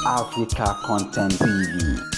Africa Content TV.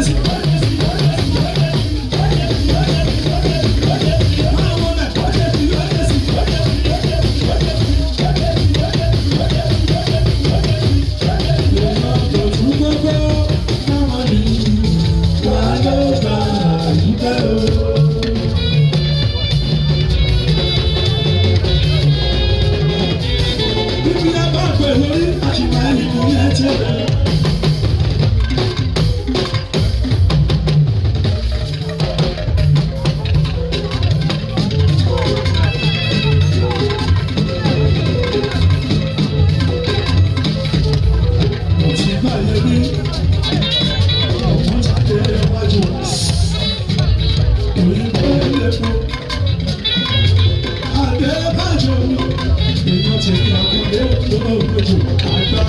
Jésù. Máa wọlé, ó Jésù, ó Jésù. Èèyàn tó tún gbogbo káwọn ní wà ló bá àyíká o. Bíbí ẹ bá pè lórí àṣìmọ́ ẹni kò ní ẹ tẹ́lẹ̀. Mo ti gbà yẹ bí ọ̀pọ̀ jáde iwájú òyìnbó elépo. Adébájọ́ mi, èèyàn ti fi àkọlé olóògbéjò àgbà.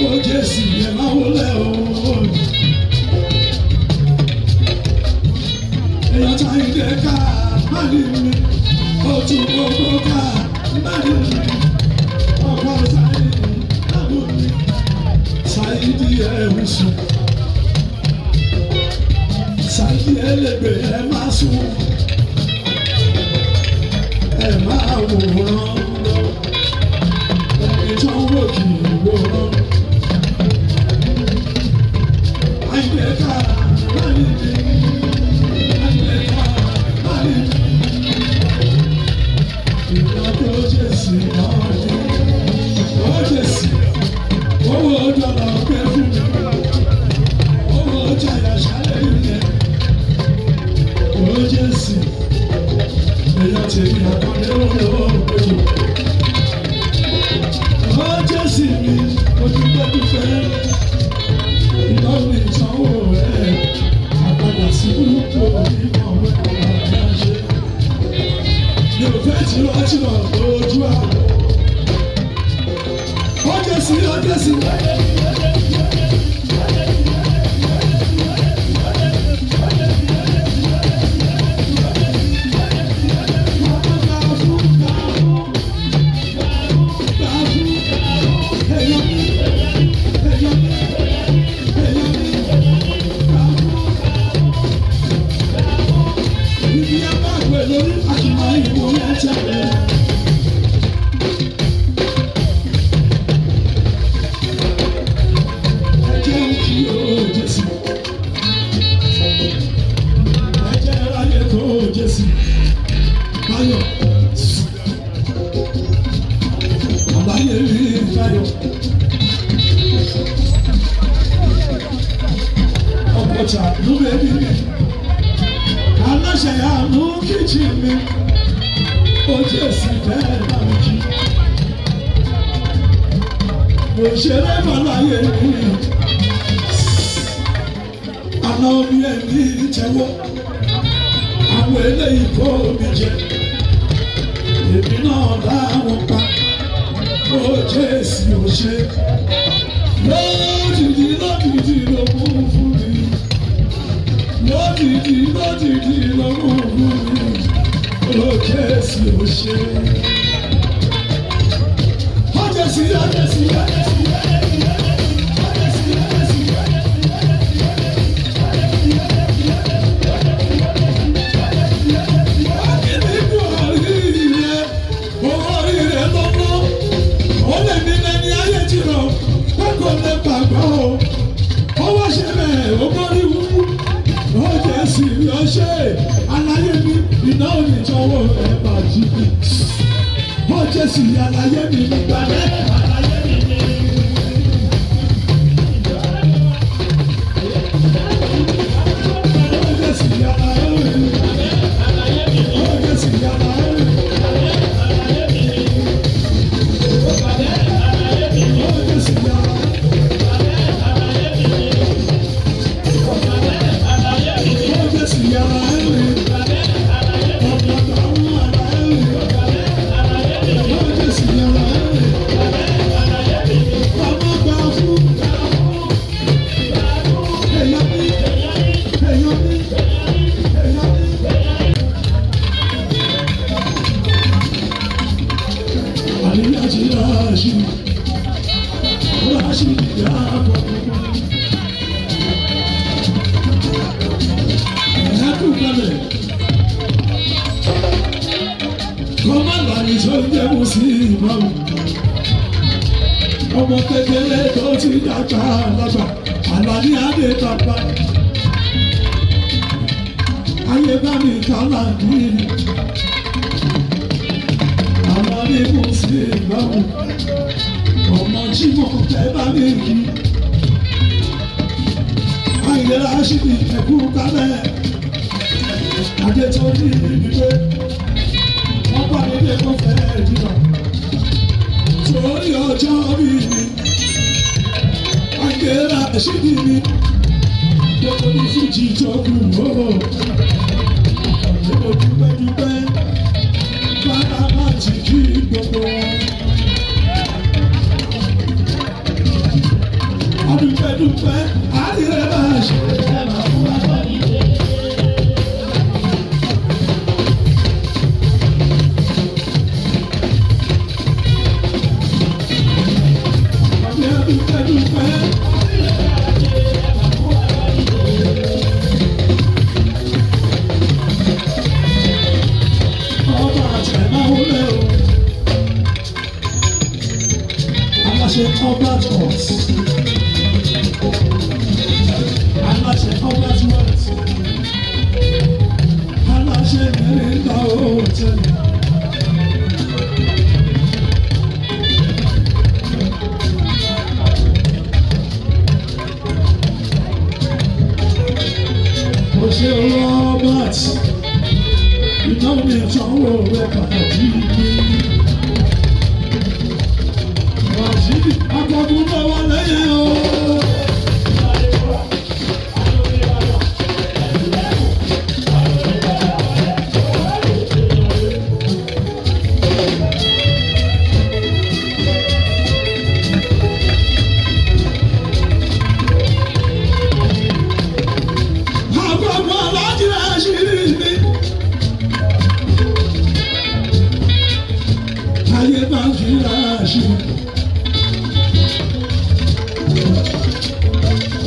Ó jẹ́ sì yẹ máa wọlé o. Èèyàn ta ìdè ká má ní mi, ó tún gbogbo ká má ní mi. Ọkọ sáyidi lábò mi, sáyidi ẹ̀ ń sùn. Sáyidi ẹlẹgbẹ́ ẹ máa sùn. Ẹ máa wòran lọ. Ẹni tó ń wò kì í wòran. Àyìnbẹ́ ká láyé mi. Àyìnbẹ́ ká láyé mi. Ìgbà tó Jésù náà dé. Ó Jésù. Owó dọ́là pé fún mi. Owó jàyà ṣálẹ̀ ilẹ̀. Ó Jésù. Èèyàn tèmi àkọlé olóògbé. Ó Jésù mi, mo dúpẹ́ dúpẹ́. Iná mi sanwó rẹ̀. Àpàdà sí burúkú onímọ̀ wẹ́pọ̀ àgbáṣe. Mi ò fẹ́ tìrọ̀ tìrọ̀ lójú àwọn. Ó Jésù, ó Jésù. Báyọ̀. Àlàyé mi Báyọ̀. Ọ̀pọ̀ta ló bẹ̀ bí mi. Aláṣẹ àánú kìjì mi. Ojú èsì bẹ́ẹ̀ bá mi jí. Mo ṣeré fàlàyé mi. Àná omi ẹ̀mí jẹ́wọ́. Àwọn eléyìí kó mi jẹ. Èmi náà láwọn pa. Ó Jésù ò ṣe. Lójijì lójijì ló mú fún mi. Lójijì lójijì ló mú fún mi. Ó Jésù ò ṣe. Ó Jésù, ó Jésù, ó Jésù, ó Jésù, ó Jésù. Akíní kú oríire, owó oríire lọ́wọ́. Ó lè ní lẹ́ni ayé jìnnà, pé kò lè gbàgbọ́ o. Ó wá ṣe bẹ́ẹ̀, ó borí wú. Ó Jésù ló ṣe, aláyé mi, iná ò ní tọwọ́ ẹ̀ bá jí mi. Ó Jésù aláyé mi nígbà rẹ̀, aláyé mi ní. Ó Jésù aláyé mi. Ó Jésù aláyé mi. Ó Jésù aláyé mi. Ó Jésù aláyé mi. Ọ̀pọ̀ àtàwọn aláyé mi. Ó Jésù aláyé mi. Àlàní Adé bàbá. Ayé bá mi kálá ní. Àlàní mo sì gbàmù. Ọmọ tí mo fẹ́ bá mi kí. Àyìnlá ṣìbì ẹ̀kú kálẹ̀. Adé tó ní ìdílé. Wọ́n bá mi dé kó fẹ́ jìnnà. Torí ọjọ́ bí mi. Àyìnlá ṣìbì mi. Gbogbo ní fújì tó kù ó. Mo dúpẹ́ dúpẹ́. Bàbá má ti kí gbogbo wọn. Adúpẹ́ dúpẹ́, àdìrẹ́ máa ṣe é máa fún wa bọ́ nílé. Adúpẹ́ dúpẹ́, àdìrẹ́ máa ṣe é máa fún wa bọ́ nílé. Ọba àtẹ̀máwó lẹ́ o. Aláṣẹ ọba tọ̀s. Aláṣẹ ọba tọ̀s. Aláṣẹ mẹ́rìndà òtẹ́lẹ̀. Mo ṣe Robert, iná mi sanwó rẹ̀ pàtàkì mi. Rashidi akọ̀gùn bọ̀ wá lẹ́yìn o. Akọ̀gùn aláàjì Rashidi mi. Ayé máa ń fi Rashidi.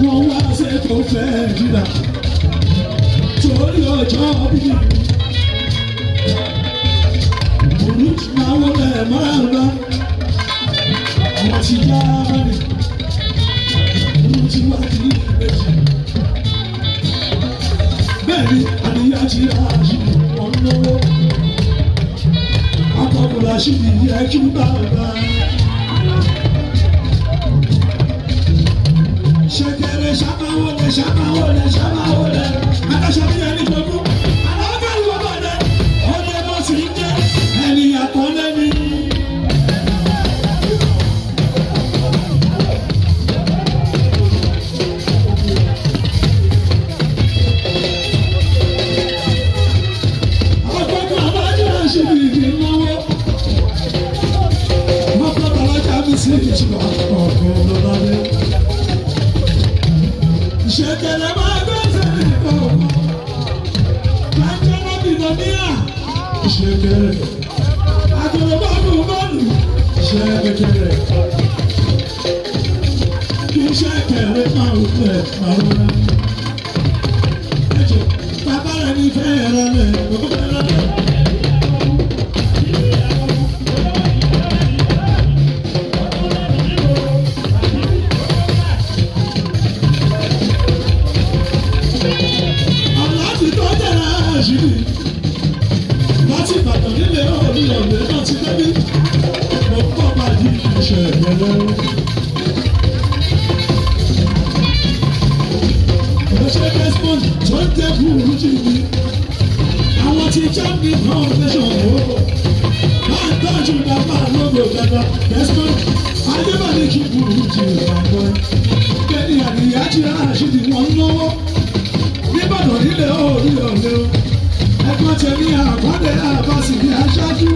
Wọ́n wá ṣe tó fẹ́ jìnnà torí ọjọ́ bí. Olùtí máa wọlé máa ń bá àwọn ti yá mọ́ni. Olùtí wá sí méjì. Bẹ́ẹ̀ni, àníyá ti Rashidi wọ́n náwó. Akọ̀kọ̀ Rashidi yẹ kí bàbá. Ṣẹ̀kẹ̀rẹ̀ ṣàmáwọlé ṣàmáwọlé ṣàmáwọlé. Adáṣọ bí ẹni gbogbo. Àlàáfíà ìwọ bàdẹ. Ọdẹ bó sì ń jẹ́ ẹni àpọ́nlé ni. Ọgbẹ́ni Aláàjì Rashidi kì í náwó. Wọ́n bá Bàlájà mi sí ìṣúná ọ̀gọ́ lọ́ládé. Ṣẹ̀kẹ̀rẹ̀ máa gbẹ́sẹ̀ ní ìkọ̀ọ̀kan. Bàjẹ́ bìlọ́níà. Ṣẹ̀kẹ̀rẹ̀. Àgbẹ̀rẹ̀ bọ́ọ̀lù bọ́ọ̀lù. Ṣẹ̀kẹ̀rẹ̀. Kí ṣẹ̀kẹ̀rẹ̀ máa ń fẹ̀ máa ń rẹ̀. Ẹ̀jẹ̀ bàbá rẹ̀ ní fẹ́ rẹ̀ rẹ̀ ló fẹ́ rẹ̀. Aláàjì tó jẹ́ra àṣírí láti Ìbàdàn nílé Olúyọ̀lé náà ti débí. Mo ń bọ̀ máa yí ìṣẹ̀lẹ̀. Òṣè Desmond tó ń jẹ́ burújí mi. Àwọn ti Germany Foundation wò. Máa ń tọ́jú bàbá lógo dada Desmond Adébáyé kí burújí bàbá. Bẹ́ẹ̀ni àníyá ti Rashidi wọ́n náwó. Níbàdàn nílé Olúyọ̀lé o. Ẹ̀gbọ́n tẹ̀mí àkọ́dé àbáṣe ní aṣáájú.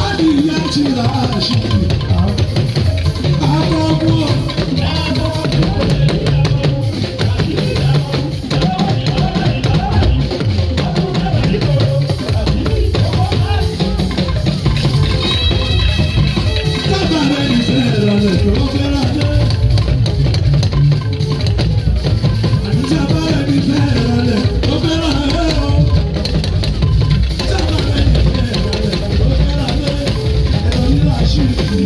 Àníyá ti Rashidi. Àbọ̀bọ̀. Dábàá rẹ̀ ìfẹ́ rẹ̀ ló fẹ́ràn dé. Àdìsábà rẹ̀ ìfẹ́ rẹ̀ ló fẹ́ràn dé o. Dábàá rẹ̀ ìfẹ́ rẹ̀ ló fẹ́ràn dé. Ẹ̀rọ ní Rashidi.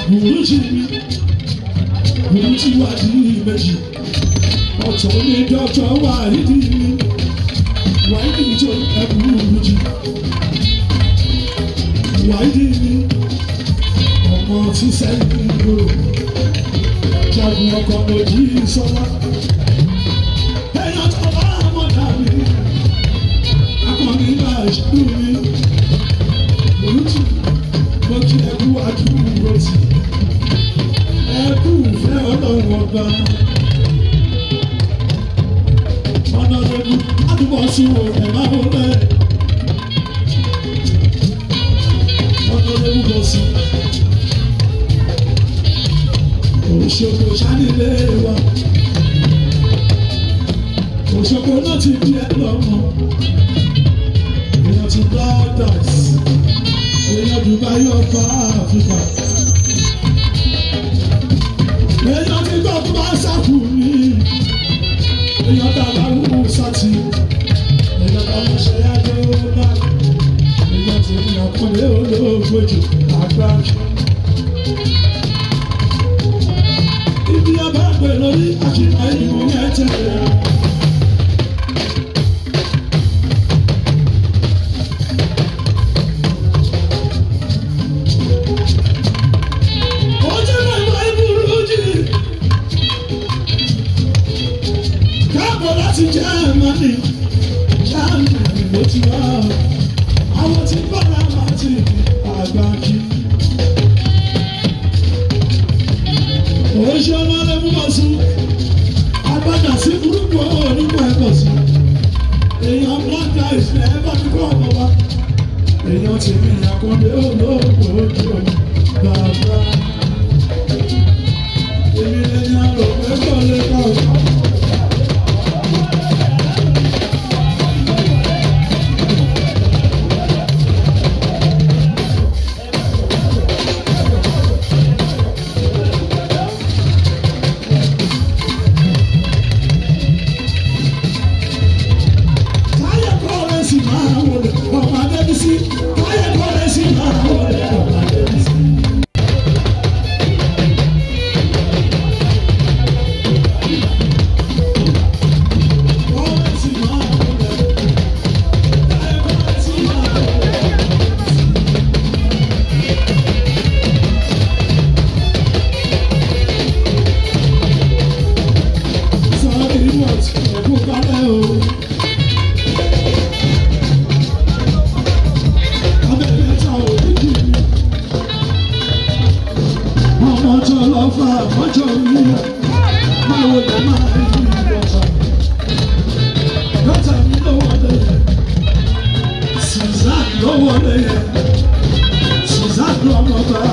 Burújí mi, burújí wá di méjì. Ọ̀tọ̀ ní dọ́tọ̀ wá ìdí mi. Wá ìdí tó ẹ burújí. Wá ìdí mi, ọmọ tí sẹ́yìn gbòòrò. Jagun ọkọ̀ lòdì sọ́lá. Ẹyọ tó bá mọ̀dà mi, akọni bá ṣubú mi. Burújí, mo kí ẹkú àdúgbò tì. Ẹkú ìfẹ́ ọlọ́run ọba. Ọ̀nà lóbi àdúgbò sí wo ẹ̀ máa wọlé. Ọ̀nà lóbi bọ̀ sí. Òṣogbo ṣánilé wa. Òṣogbo náà ti di ẹ lọ́mọ. Èèyàn ti brothers. Èèyàn Dubai ọba Áfíríkà. Èèyàn ti gbọ́ tó bá sáfù mi. Èèyàn dàgbà wù sátì. Èèyàn dàgbà ṣe yájọ́ bá. Èèyàn ti ní ọkùnrin olóògbòjò àgbà. Ibi abágbé lórí àṣìkò ìlú yẹn tẹ̀lé. Ojú bàbá ìburújì. Káàbọ̀ láti Jámánì, Jámánì ló ti wá. Àwọn tí bọ́lá máa ti àgbà kí. Oṣù ọmọdé mú bọ̀ sí. Agbada sí burúkú onímọ̀ ẹ̀kọ́ sí. Èèyàn black lives ẹ̀ bá mi kọ́ ọmọ wa. Èèyàn ti mi àkọ́ndé olóògbé ojú bàbá. Èmi lẹ́ni àrò pé kò lè kọ́ ọ. Táyà kọ́rẹ́sì máa wọlé ọmọ Adébísí. Táyà kọ́rẹ́sì máa wọlé ọmọ Adébísí. Kọ́rẹ́sì máa wọlé. Táyà kọ́rẹ́sì máa wọlé. Sọ́ọ́dì wọ̀t ẹ̀kú kálẹ̀ o. Abẹ́rẹ́ta òkìkí mi. Ọmọ tó lọ fà mọ́jọ mi. Báwo lè máa rí lọ́tà? Lọ́tà mi ló wọlé yẹn. Suzanne ló wọlé yẹn. Suzanne lọ́mọ bàbá.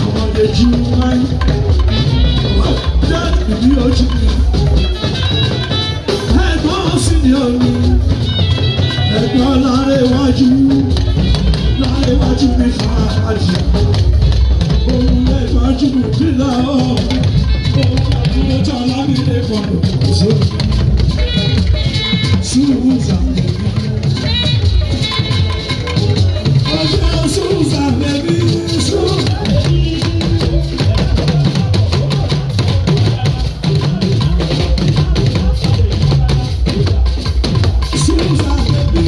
Ọmọdé jí wáyé. Wọ́n dá ìbí ojú mi. Ẹ̀gbọ́n sì ni omi. Ẹ̀gbọ́n láréwájú, láréwájú mi fàájì. Òun ẹ̀gbọ́n jù mí lọ. Òun àbúrò tó lámìlẹ̀ fọ̀nà sórí. Susan baby. Ọjọ́ Susan baby. Susan baby. Susan baby.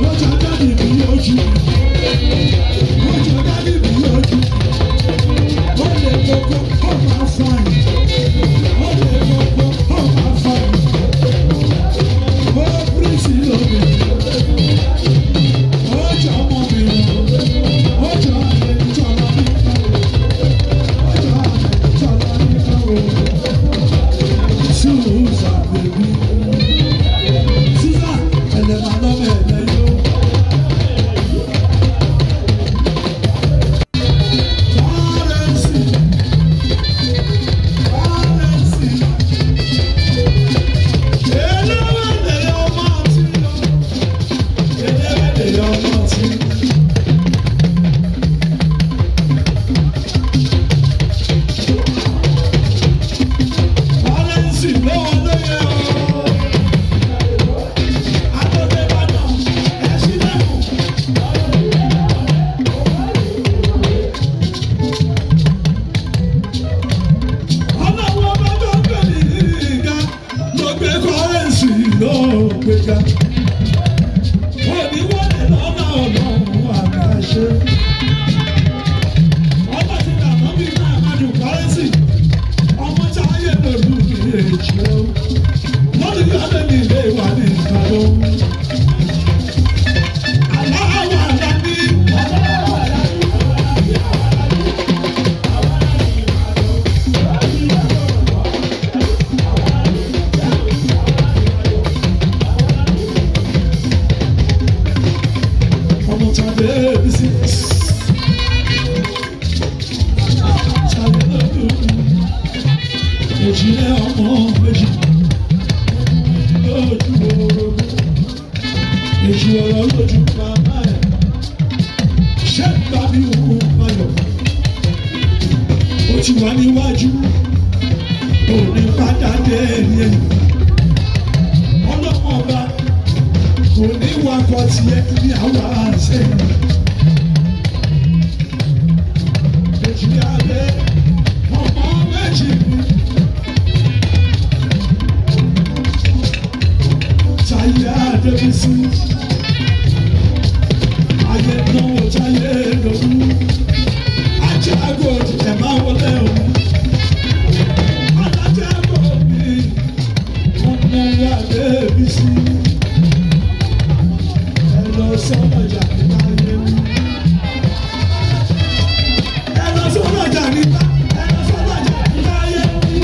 Ọjọ́ dáàdì mi ojú. Ọjọ́ dáàdì mi ojú. Ó lè kókó, ó máa fàyè. Ó lè kókó, ó máa fàyè. Ó pírísì lómi. Ọjọ́ ọmọ mi. Ọjọ́ àlè tọ́lá mi kọ́. Ọjọ́ àlè tọ́lá mi kọ́. Susan baby. Susan, ẹlẹ́mà lọ́mọ ẹ̀lẹ́ yó. Tàdé bísí. Tàdé lójú. Èjìlẹ̀ ọmọ méjì. Lójú orogún. Èjì ọ̀rọ̀ lójú bàbá ẹ̀. Ṣé bàbí òun bayọ̀? Ó ti wà níwájú. Òní padà dé ẹni ẹ̀yìn. Ọlọ́mọ ọba kò ní wakọ̀ tiẹ̀ ní àwa sẹ́yìn. Èjì abẹ́ ọmọ méjì ni. Táyé Adébísí. Ayé náwó táyé lòlú. Ajágo ẹ̀ máa wọlé o. Alájágo mi, ọmọ Adébísí. Ẹ lọ sọ́nàjà nípa ayé wí. Ẹ lọ sọ́nàjà nípa ẹ lọ sọ́nàjà nípa ayé wí.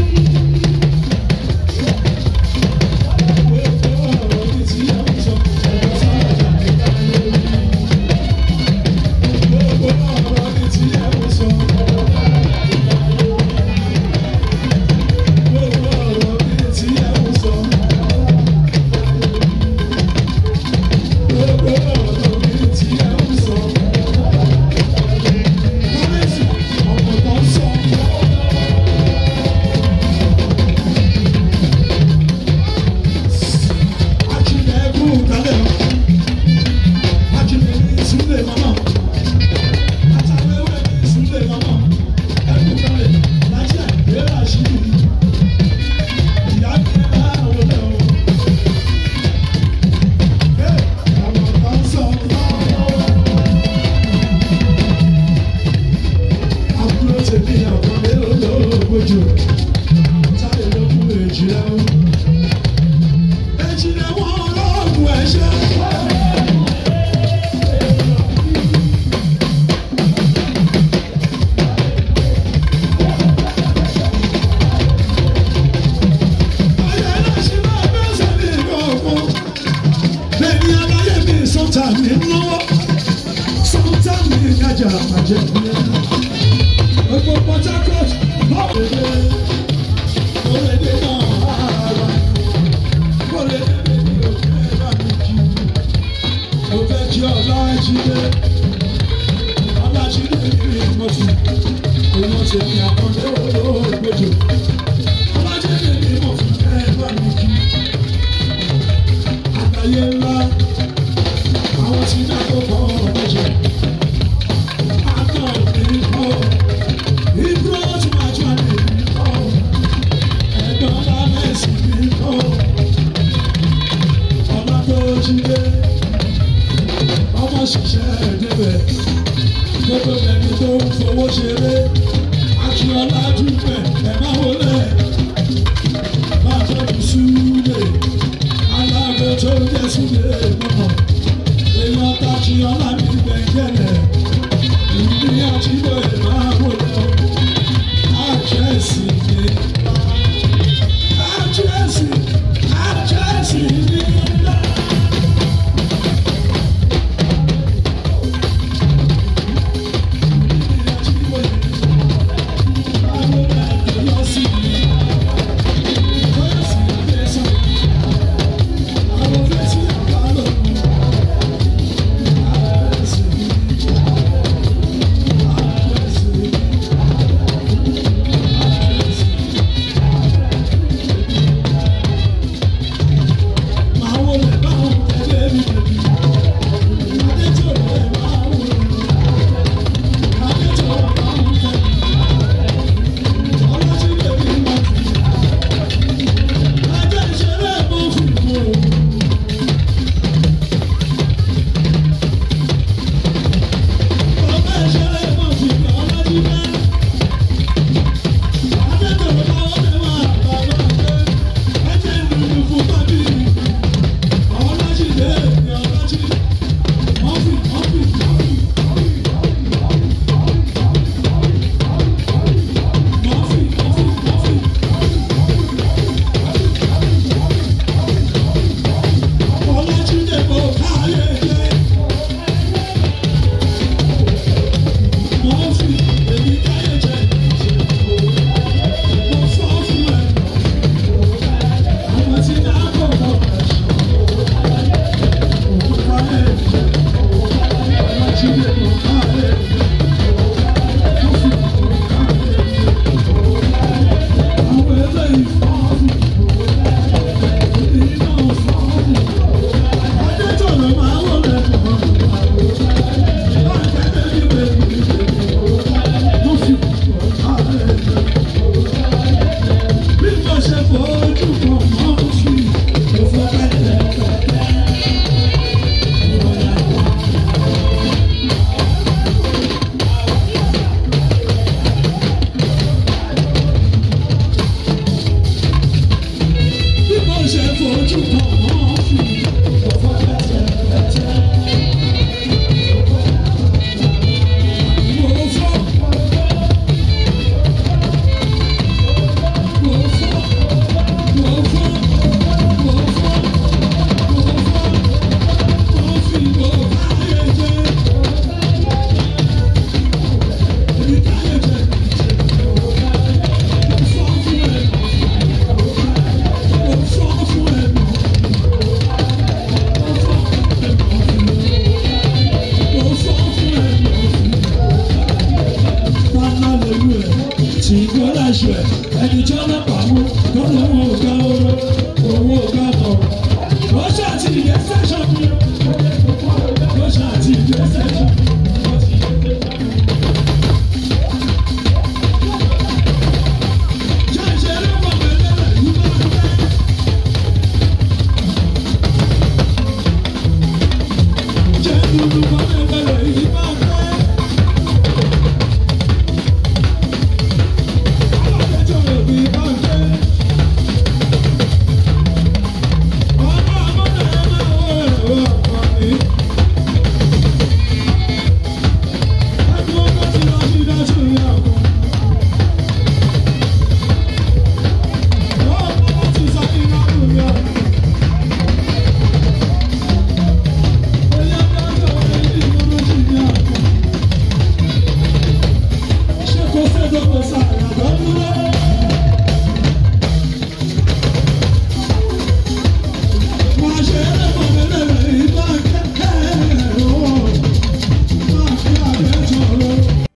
tó kò sàrà tó dúró.